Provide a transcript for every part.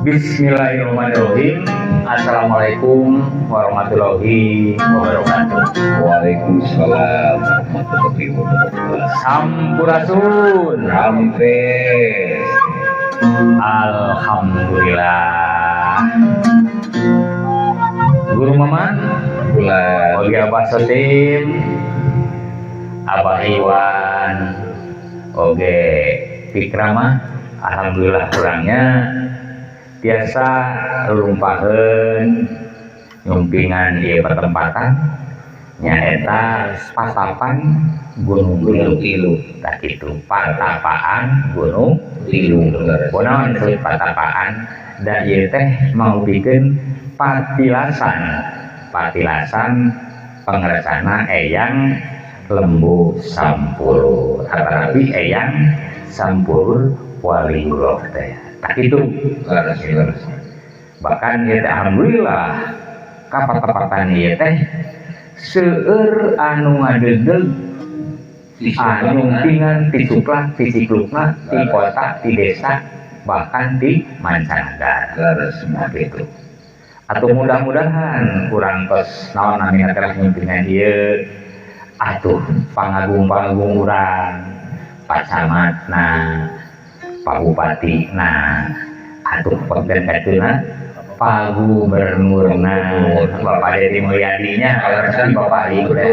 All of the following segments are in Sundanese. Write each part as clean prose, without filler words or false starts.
Bismillahirrahmanirrahim. Assalamualaikum warahmatullahi wabarakatuh. Waalaikumsalam warahmatullahi wabarakatuh. Sampurasun. Rampes. Alhamdulillah. Guru Maman, Bulan. Oge Abah Sotim, Abah Iwan, oge Pikrama, alhamdulillah kurangnya biasa lumpaheun nyumpingan ieu pertempatan nyaeta Patapan Gunung Gunung Tilu. Tilu. Tah kitu, Patapaan Gunung Tilu. Kunaon disebut patapaan? Da ieu teh maupikeun patilasan. Patilasan pangersana Eyang Lembu Sampurul. Atanapi Eyang Sampurul Waliullah teh. Tah kitu. Leres, leres. Bahkan ieu teh alhamdulillah kapatepatan ieu teh seueur anu ngadegeg anu nyumpingan ti cuplak, ti ciklukna, ti kota, ti desa, bahkan ti mancanagara. Leres semua. Gitu. Atau mudah-mudahan kurang tos naon namina teh nyumpingan ieu atuh pangagung-pangagung urang, Pak Camatna, Pak Bupati, nah atuh konten katuna Pak Gubernurna, Bapak Dedi Mulyadinya, kalau Bapak Ibu teh.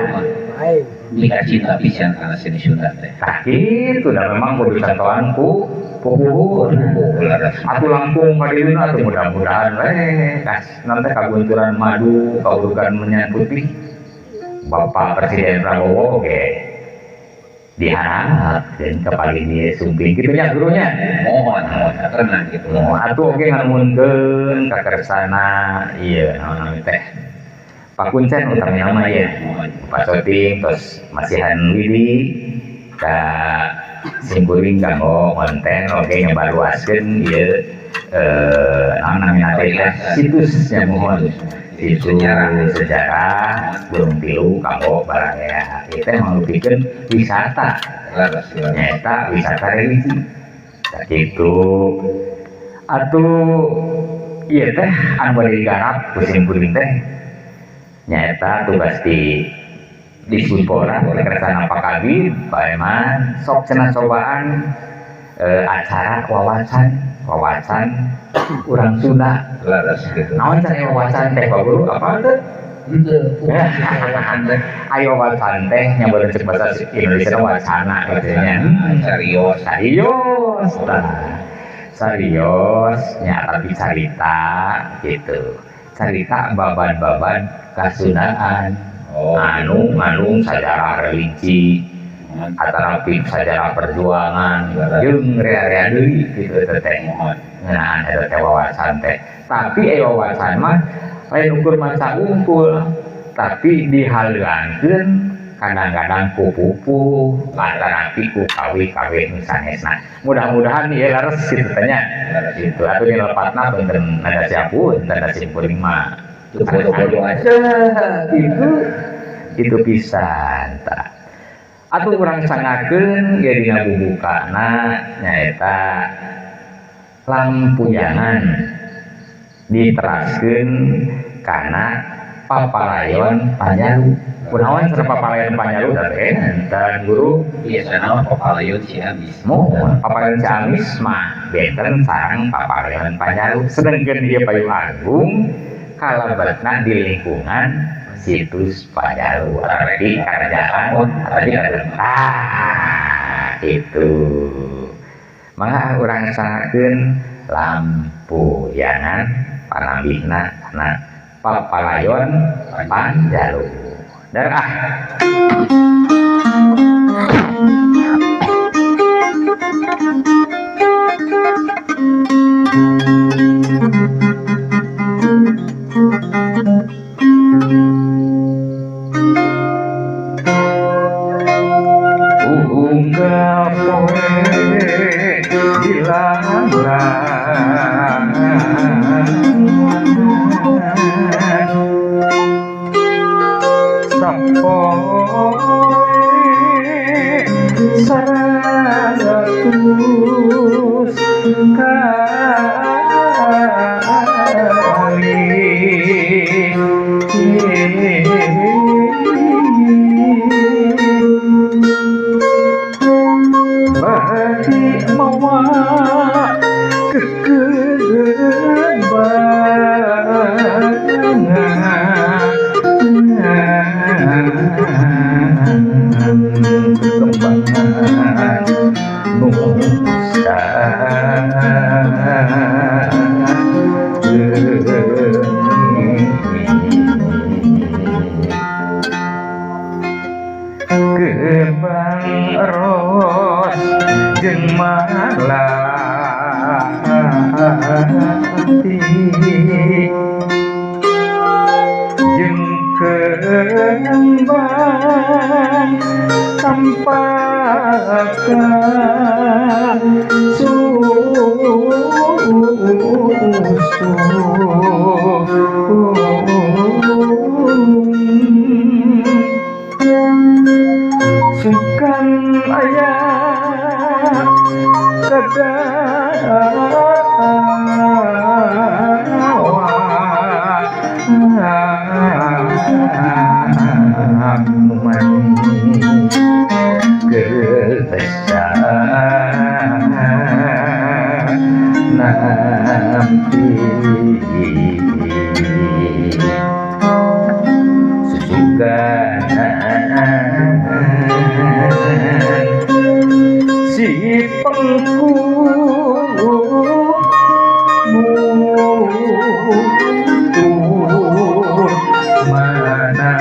Mika cinta pisan kana seni Sunda teh. Tah kitu da memang kudu contohan ku pupuhun. Leres. Atuh langkung ka dieu atuh mudah-mudahan we kas nanti kagunturan madu, kaurugan menyan putih. Bapak Presiden Prabowo oge diharap dan kepali dia sumping kitu nya gurunya. Mohon, mohon tenang gitu. Mohon atuh oge nganuhunkeun ka kersana ieu naon namanya teh. Pak Kuncen utamina mah ieu. Mohon. Pak Soting terus masihan Widi ka simkuring kanggo konten oge nyebarluaskeun ieu naon namina teh situsnya, mohon, situs Sejarah. Sejarah Gunung Tilu kanggo baraya ieu teh mangrupikeun wisata. Leres, leres. Nyaeta wisata religi. Tah kitu atuh ieu teh anu bade digarap ku simkuring teh nyaeta tugas di Disbudpora kersana Pak Kabid, Pak Eman sok cenah cobaan acara wawasan wawasan urang Sunda. Leres gitu. Naon cenah wawasan teh, Pak Guru, apa teh? Henteu, wawasan teh. Ayo, wawasan teh nya baru cek bahasa Indonesia wacana gitu nya. Serius. Serius tah, serius nya, tapi carita gitu, carita babad-babad kasundaan anu ngandung sajarah religi atanapi sajarah perjuangan jeung rea-rea deui kitu teh Mohon. Ngeunaan eta teh wawasan teh, tapi wawasan mah lain ukur maca unggul, tapi dihaleuangkeun kadang-kadang ku pupuh atanapi ku kawih-kawih nu sanesna. Mudah-mudahan ieu leres kitu teh nya. Leres. Gitu atuh dilepatna benten nada siapun tanda simkuring mah. Itu bodoh-bodoh aja. Itu pisan tah. Atuh urang sangakeun ge dina bubukana nyaeta lampuyangan diteraskeun kana Papalayon Panjalu. Kunaon cenah Papalayon Panjalu da benten, Guru? Biasana mah Papalayon Ciamis. Mohon, Papalayon Ciamis mah benten sareng Papalayon Panjalu. Sedengkeun ieu Payu Agung kalebetna di lingkungan situs Panjalu atau kerajaan atau kerajaan. Ah, itu. Mangga urang sangakeun lampuyangan panambihna kana Papalayon Panjalu. Dar ah. Unggal poe dilanglang sapoe 100 kali. Kekembangan, kekembangan nusa. Kembang ros jeung malati jeung kembang sampaka susu. Sukan aya kadawa nu manis geus nampi susugan si pengku mutur mana.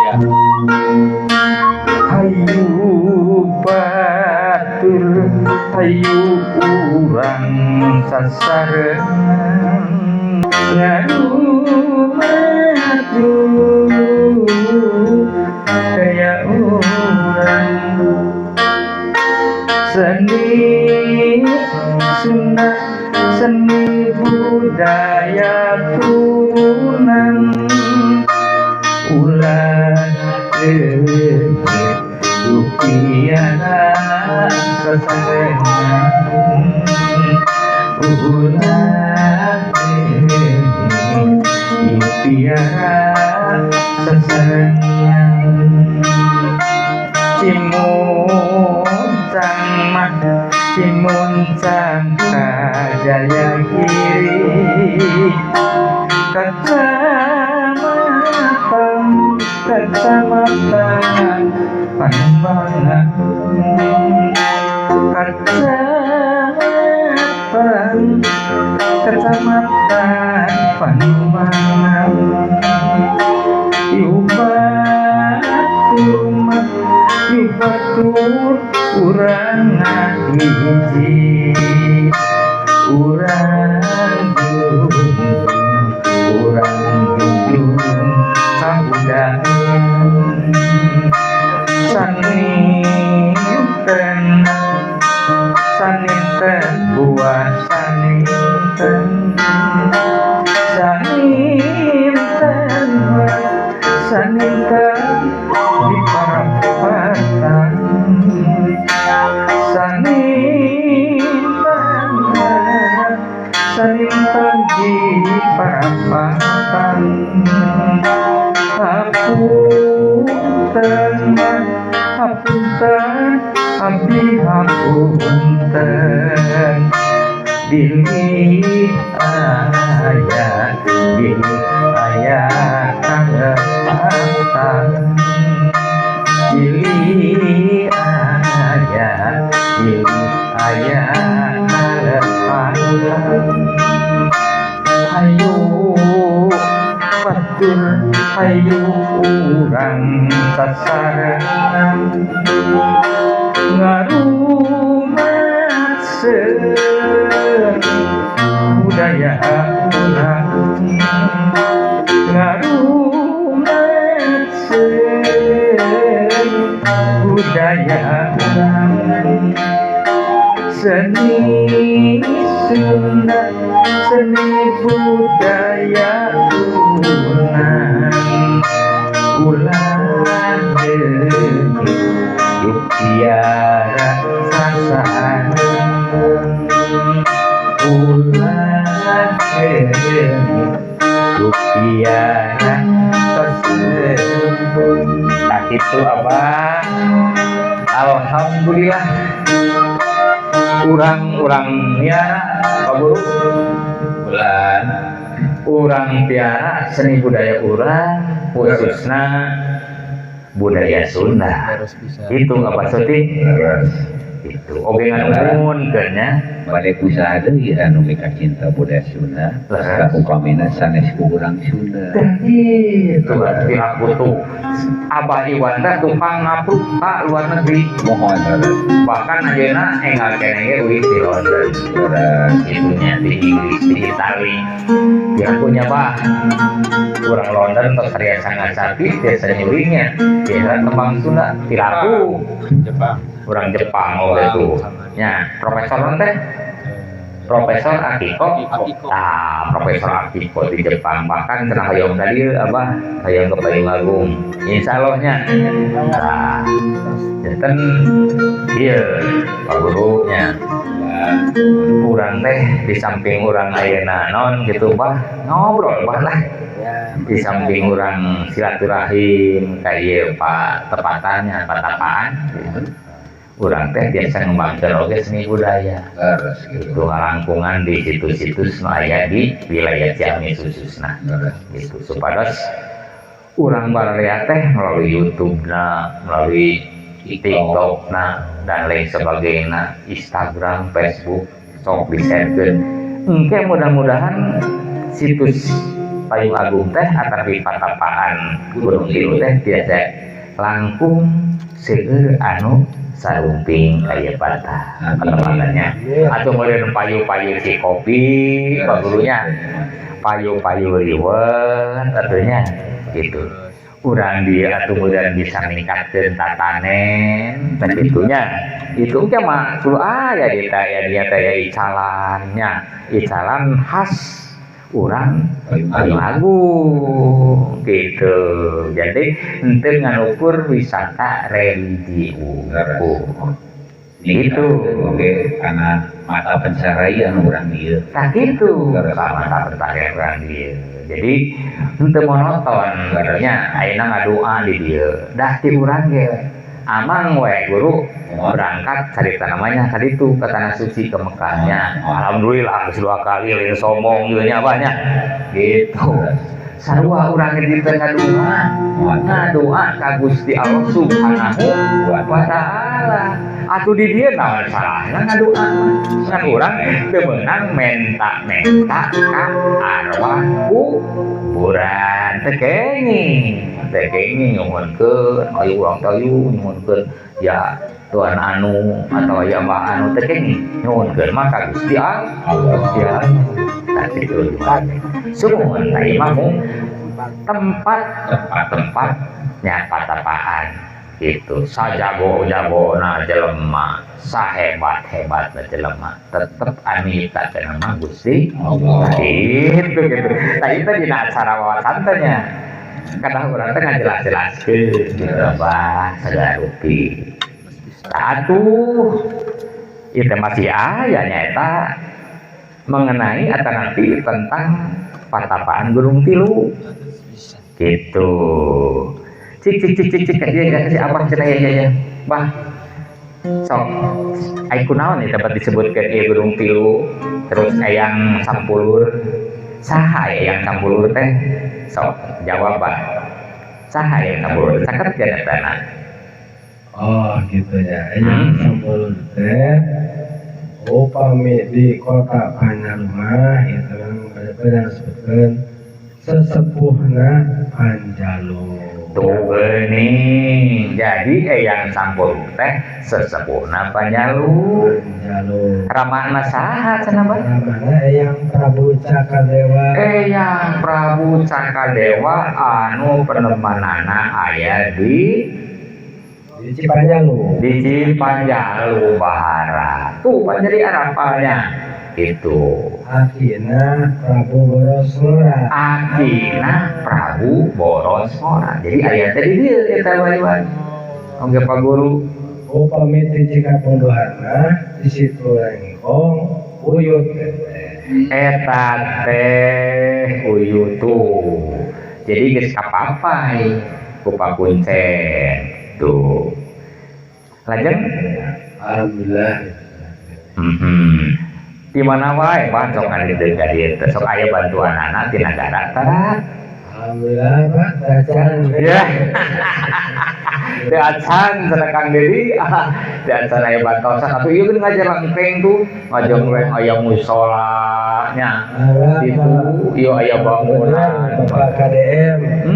Ya. Hayu batur, hayu urang sasarengan ngarumat daya urang seni Sunda, seni budaya turunan, ulah leungit rupiah sasarengan, ulah leungit rupiah sasarengan. Cimuncang mah cimuncang ka Jaya Giri, kecamatan, kecamatan Panumbangan, kecamatan, kecamatan Panumbangan. Ieu batur mah ieu batur urang ngahiji, urang junjung, urang junjung kabudayan. Saninten, saninten buah saninten, saninten, saninten di parapatan, saninten, saninten di parapatan. Hapunten, hapunten, abdi hapunten, bilih aya, bilih aya kalepatan, bilih aya, bilih aya kalepatan. Hayu batur, hayu urang sasarengan ngarumat seni budaya urang, ngarumat seni budaya urang, seni Sunda, seni budaya turunan, ulah leungit. Piara sasaran, ulah ku piara sasaran. Nah, itu, Abah. Alhamdulillah, urang-urang miara, Pak Guru, Bulan. Urang piara seni budaya urang, khususnya budaya Sunda. Harus bisa. Itu apa Soti? Leres. Itu oge nganuhun nya. Bade usaha deui anu mika cinta budaya Sunda. Leres. Upamina sanes ku urang Sunda. Itu berarti aku tuh, Abah Iwan teh tukang ngapruk ka luar negeri. Mohon, leres. Bahkan ayeuna enggal keneh ge uih di London. Leres. Itunya di Inggris, di Itali ya punya, Bah. Urang London tos biasa ngasapi, biasa nyurinya biasa tembang Sunda tiraku. Jepang. Orang Jepang, oh itu ya profesor teh, Profesor Akiko. Akiko. Ah, Profesor Akiko di Jepang bahkan cenah hoyong tadi, apa, hoyong ke Payung Agung, insya Allahnya. Nah, janten iya, Pak Gurunya, urang teh di samping urang ayeuna non gitu, Bah, ngobrol, Bah, lah, di samping urang silaturahim kayak Pak tepatannya patapaan gitu. Urang teh biasa ngembangkeun oge seni budaya. Leres gitu. Itu ngalangkungan di situs-situs nu aya di wilayah Ciamis khususna. Leres. Gitu, supados urang baraya teh melalui YouTube na, melalui TikTok na, dan lain sebagainya, Instagram, Facebook, sok di-sharekeun. Engke mudah-mudahan situs Payung Agung teh ataupun Patapaan Gunung Tilu teh tiasa langkung seueur anu sarumping kaya patah teman-temannya atau kemudian payu-payu si kopi, Pak Gurunya, payu-payu liwet atunya gitu, urang dia atau kemudian bisa meningkatkan tatanen dan itunya itu kan mah kudu aya di teh ya, dia teh ya icalannya, icalan khas urang Payung Agung gitu. Jadi henteu ngan ukur wisata religi ukur. Itu. Oke, karena mata pencarian urang ieu. Tah gitu, sama mata pencarian urang dieu. Jadi henteu monoton nya, ayeuna ngadoa di dieu. Dah ti urang ge amang we, Guru, berangkat carita namanya tadi tuh ke tanah suci, ke Mekahnya. Alhamdulillah geus dua kali, lain sombong juga nya banyak gitu. Sarua urang ge di teh ngadoa, ngadoa ka Gusti Allah Subhanahu wa Taala. Atuh di dieu naon salahna ngadoa mah? Kan urang teu meunang menta-menta ka arwah kuburan, teu kenging, teu kenging nyuhunkeun ayo urang teh, ayo nyuhunkeun ya Tuhan anu atau ya Mbah anu, teu kenging. Nyuhunkeun mah ka Gusti Allah. Gusti Allah. Nah, gitu. Sumuhun, nah, ieu mah mung tempat tempat-tempatnya patapaan gitu. Sajago-jagona jelema, sahebat-hebatna jelema, tetep anu nyiptakeun mah Gusti Allah. Gitu gitu. Nah, itu dina acara wawasan teh nya, kadang urang teh ngajelas-jelaskeun gitu, Bah, sagala rupi. Atuh itu masih aya nyaeta mengenai atau nanti tentang Patapaan Gunung Tilu gitu. Cik cik cik cik cik, dia ya, si Abah cenah ya ya ya, Bah, sok ai kunaon ieu dapat disebutkeun ieu Gunung Tilu, terus Eyang Sampulur, saha Eyang Sampulur teh? Sok jawab, Bah, saha Eyang Sampulur? Caket ya tanah. Oh gitu ya. Eyang Sampulur teh upami di kota Panjalu mah itu kan benar disebutkan sesepuhna Panjalu. Tuh geuning. Jadi Eyang Sampulur teh sesepuhna Panjalu. Panjalu. Ramana saha cenah, Bah? Ramana Eyang Prabu Cakadewa. Eyang Prabu Cakadewa anu penemanana aya di di Cipanjalu. Di Cipanjalu Barat. Tuh pan jadi arapalnya itu. Akina Prabu Borosngora. Akina Prabu Borosngora. Jadi aya teh di dieu eta, Iwan. Oke, Pak Guru. Upami di Cikapundung mah di situ Lengkong Uyut teh. Eta teh Uyut tuh. Jadi geus kapapai ku pakuncen tuh. Lajeng Alhamdulillah. Di mana wae Pak sok ngadideung ka dieu teh, sok aya bantuanana ti nagara tara. Alhamdulillah Pak, tacan. Ya. Teu acan cenah Kang Dedi, teu acan aya bantosan atuh ieu geuning ngajelengkeng tuh, ngajelengkeng aya musala nya. Itu ieu aya bangunan. Bapak KDM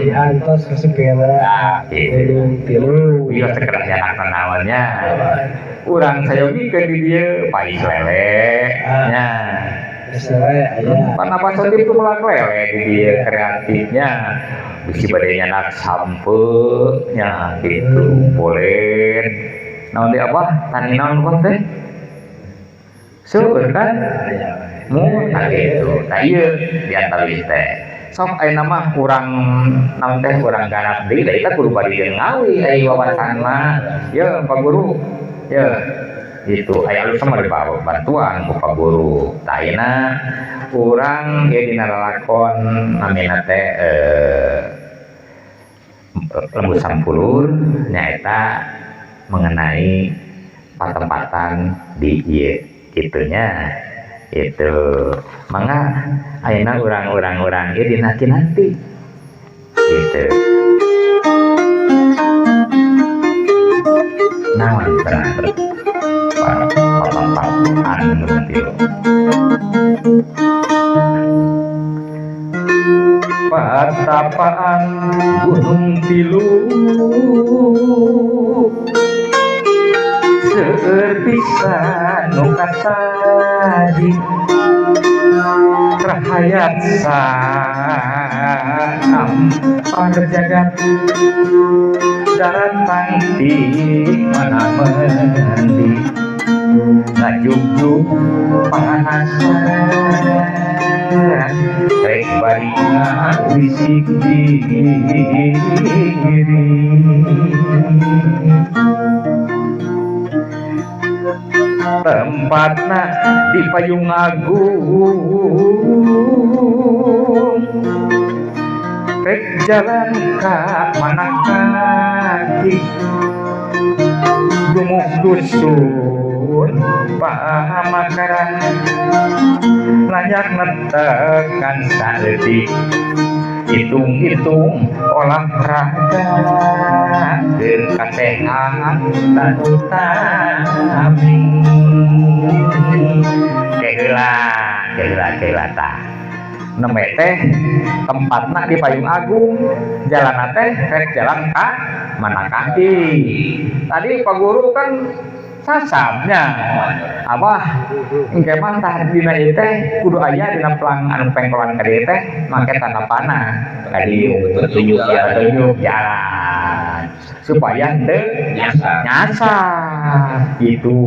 diantos kesepian Nah, gitu. Gunung Tilu. Ieu sekedar nyanak naonnya. Urang sayogikeun di dieu pais lele nya. Misalnya aya. Pan apa sotip tuh melak lele di dieu kreatifnya. Bisi bade nyanak sampe nya gitu. Boleh. Naon deui apa? Tani naon apa teh? Seueur kan? Aya. Mun tah gitu. Tah ieu diantawis teh. Sok ayeuna mah urang naon teh urang garap deui da eta kudu bari jeung ngawi ai wawasan mah. Ye Pak Guru. Ye itu aya alus mah dibawa bantuan ku Pak Guru. Tah ayeuna urang ieu dina lalakon namina teh Lembut Sampulur nyaeta mengenai patempatan di ieu kitunya. Itu mangga ayeuna urang-urang urang ieu dina kinanti gitu. Naon cenah patempatan Gunung Tilu. Patapaan Gunung Tilu seueur pisan nu katadi rahayat sampar jagat daratang ti mana mendi ngajugjug panasan rek bari ngawisik diri tempatna di Payung Agung rek jalan ka mana kaki dumuk dusun pamakaran lanyak netekan saeutik hitung-hitung olahraga keur kasehatan utami. Keheula keheula keheula tah nembe teh tempatna di Payung Agung jalanna teh rek jalan ka mana kaki. Tadi Pak Guru kan sasabnya apa engke mah tah dina ieu teh kudu aya dina plang anu pengkolan ka dieu teh make tanda panah ka dieu petunjuk jalan, petunjuk jalan supaya teu nyasar nyasar gitu.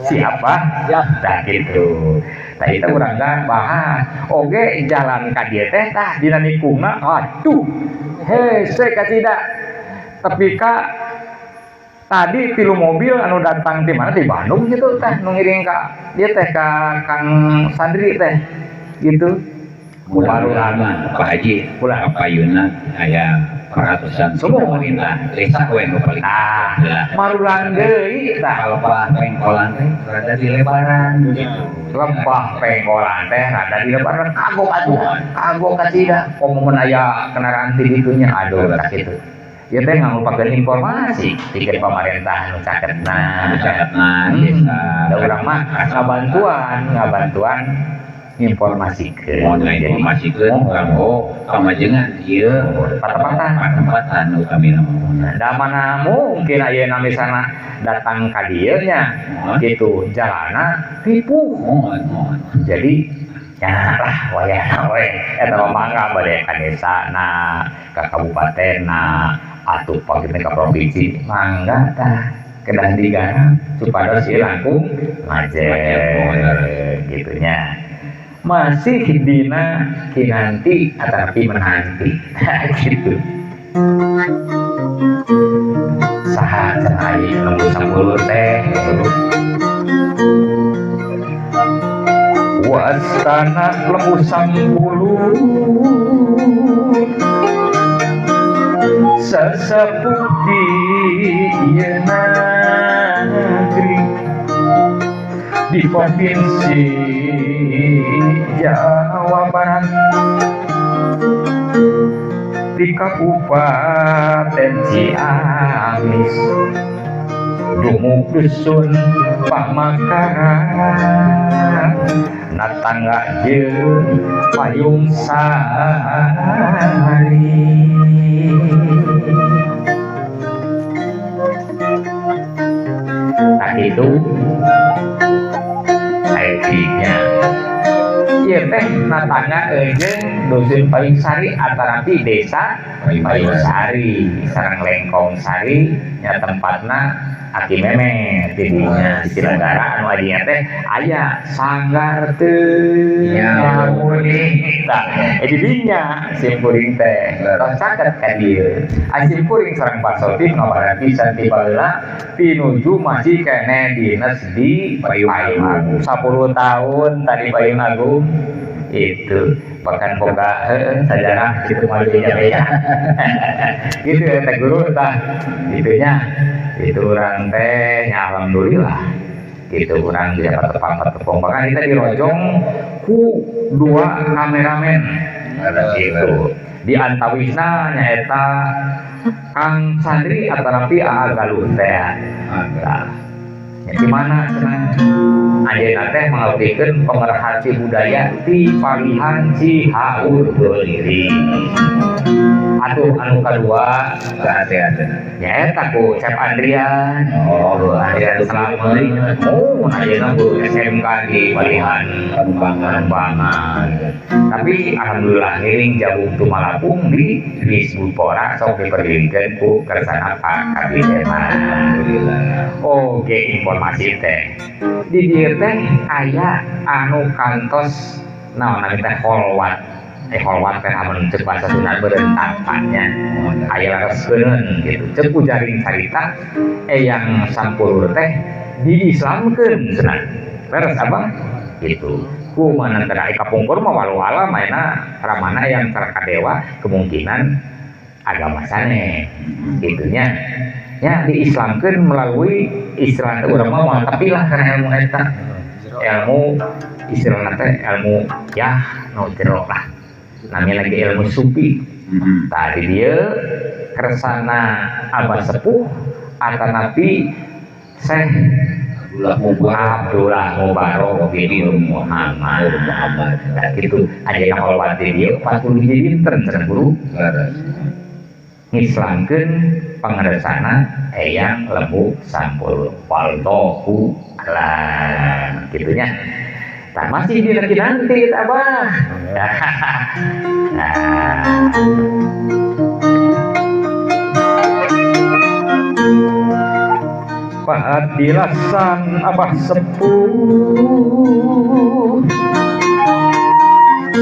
Siapa Ya. Tah gitu. Tah itu urang teh bahas oge jalan ka dieu teh tah dina nikungna aduh hese kacida tapi ka tadi tilu mobil anu datang di mana di Bandung gitu teh nu ngiring ka dia teh ka Kang Sandri teh gitu. Mudah-mudahan Pak Haji Ulah. Payuna aya peratusan Semua. pemerintah desa we nu paling Tah, lah. marulang deui tah. Kalau Pak pengkolan teh rada dilebaran gitu. Lempah pengkolan teh rada dilebaran kagok atuh. Kagok kacida komo mun aya kendaraan ti ditunya aduh tah kitu. Ieu teh ngalupakeun informasi tikeun pamarentah nu caketna. Anu caketna desa. Da urang mah ngabantuan informasi ke. Mohon ngainformasikeun kanggo kamajengan ieu Patempatan. Patempatan utamina mah. Da mana mungkin ayeuna misalna datang ka dieu nya Mohon. gitu jalana ripuh. Mohon, mohon. Jadi ya lah wayahna we eta mah mangga bade ka desa na ka kabupaten na atuh pageuteun ka provinsi mangga tah kedah digarap supados ieu langkung majeng gitu nya. Masih dina kinanti atapi menanti gitu. Saha Tah cenah ai Lembu Sampulur teh gitu. Wastana Lembu Sampulur sesepuh di ieu nagri di provinsi Jawa Barat di Kabupaten Ciamis dumuk dusun Pamakaran natangga jeung Payung Sari. Nah itu IT-nya. Ieu teh natangga jeung dusun Payung Sari atanapi desa Payung Sari sareng Lengkong Sari nya tempatna Aki Memet didinya di Cilagara anu adinya teh aya sanggar teu nyamuning tah di dinya sim kuring teh tos caket ka dieu sim kuring sareng Pak Sotif ngabaran pisan ti baheula pinuju masih keneh dinas di Payung Agung 10 tahun tadi Payung Agung itu bahkan boga sajarah gitu mah beda-beda gitu ya teh guru tah itunya itu urang teh ya alhamdulillah gitu urang bisa patepang-patepong bahkan kita dirojong ku 2 kameramen gitu di antawisna nyaeta Kang Sandri atanapi Aa Galuh teh tah di mana cenah ayeuna teh mangaupikeun pemerhati budaya di Palihan Cihaur Beureum. Atuh anu kadua nyaeta ku Cep Andrian. Oh, Andrian Slamet. Oh, ayeuna guru SMK di Palihan Panumbangan. Tapi alhamdulillah ngiring jabung tumalapung di Disbudpora sok diperlingkeun ku kersana Pak Kabidena. Alhamdulillah. Oke, informasi teh. Di dieu teh aya anu kantos naon nami teh holwat. Holwat teh amun ceuk bahasa Sunda beureun tapanya. Aya lereskeun gitu. Ceuk ku jaring carita eyang Sampulur teh diislamkeun cenah. Leres abah gitu. Ku mana teh ai kapungkur mah walau alam ayeuna ramana eyang Sarkadewa kemungkinan agama sanes gitunya. Ya diislamkeun melalui istilah urang mah moal tapi lah karena ilmu eta. Ilmu istilahna teh ilmu yah nu jero lah. Namanya lagi ilmu sufi. Tadi dia kersana abah sepuh atanapi Syekh Abdullah Mubarok bin Muhammad. Nah, gitu aja yang holwat dia 40 dinten cenah guru. Ngislamkeun pangaresana eyang Lembu Sampulur wallahu alam gitunya. Tah masih dinanti abah. Nah. Patilasan abah sepuh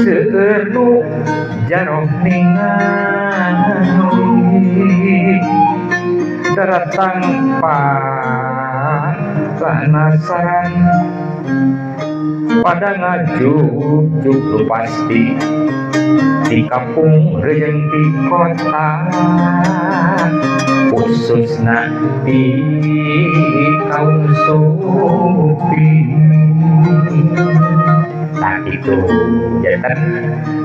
seueur nu jaroh ningali daratang panasaran pada ngajuk-juk lu pasti di kampung rejeng di kota khususna di kaum sufi. Nah itu janten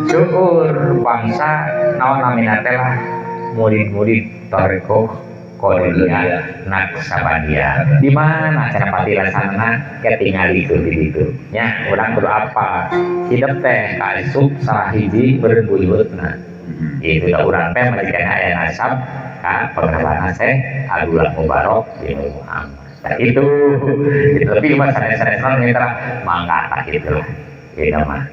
seueur bangsa naon namina teh lah murid-murid Thariqah Qadiriyah Naqsyabandiyah. Di mana cara patilasana ketingali itu di ditu. Nya urang kudu apa? Hidup teh kaasup salah hiji berbuyutna. Itu da urang teh majikan aya nasab ka pengenalan Syekh Abdullah Mubarok bin Muhammad. Nah, itu tapi mah sanes-sanes mitra mangga tak gitu lah. Itu mah.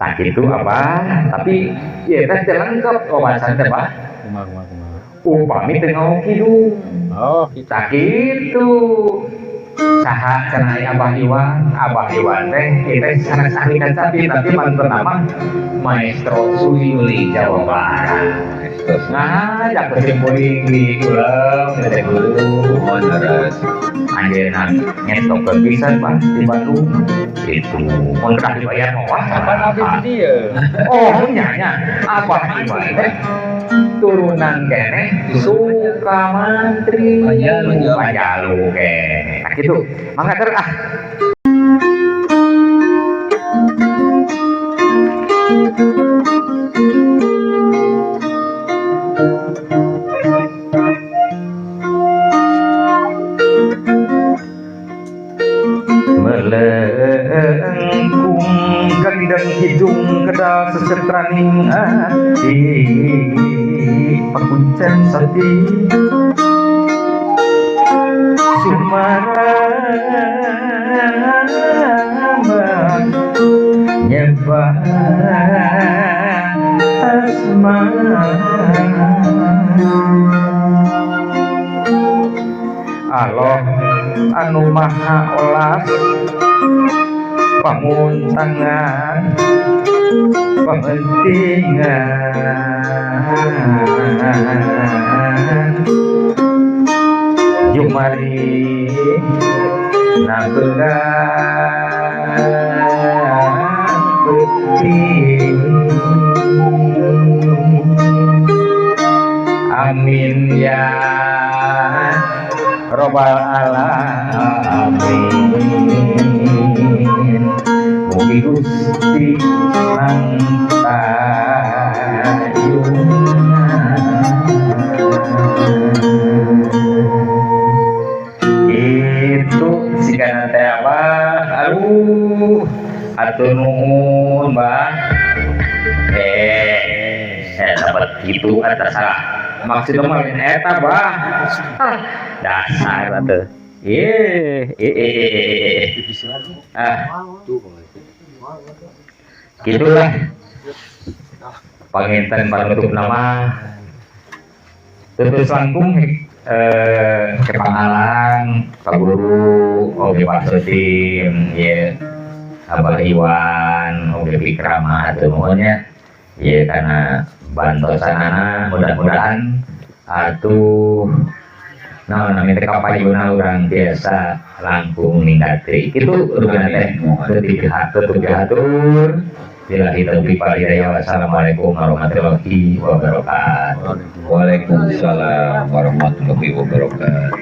Tak itu apa? Tapi ya teh teu lengkap wawasan teh Pak. Kumaha. Upami teu ngaok kidung. Oh, gitu. Tak gitu. Saha cenah Abah Iwan? Abah Iwan teh kita sanes ahli kacapi, tapi mantun nama Maestro Suyuli Jawa Barat. Nah, jak kesimpuling di ulem teh guru. Oh, leres. Anjeunna nyestokeun pisan, Pak, di Bandung. Itu mun teu dibayar mah wah. Kapan abis di dieu? Oh, nya nya. Abah Iwan teh turunan keneh Sukamantri. Panjalu. Panjalu keneh. Nah, gitu. Mangga ter ah. Melengkung gendeng hidung kedal sesetraning ati pakuncen sati sumarama nyebar asma Allah anu maha olas pamuntangan papentingan jumari nabeurang peuting. Amin ya robbal alamin. Mugi Gusti mangtayungan. Itu sigana teh Abah. Aduh, atur nuhun, Bah. Saya dapat gitu atas salah. Maksudnya mah lain eta, Bah. Ah, dasar atuh. Eh, eh, eh, eh, eh. Ah. Gitulah. Panginten panutup nama tutus langkung ke Pangalang, Pak Guru, oge Pak Sotim, ya, Abah Iwan, oge Pikrama, atuh nuhun nya. Ya karena bantosanana mudah-mudahan atuh naon namanya teh kapayuna urang biasa langkung ningkat deui. Kitu rupina teh tutup hatur. Billahi taufiq wal hidayah. Wassalamualaikum warahmatullahi wabarakatuh. Waalaikumsalam warahmatullahi wabarakatuh.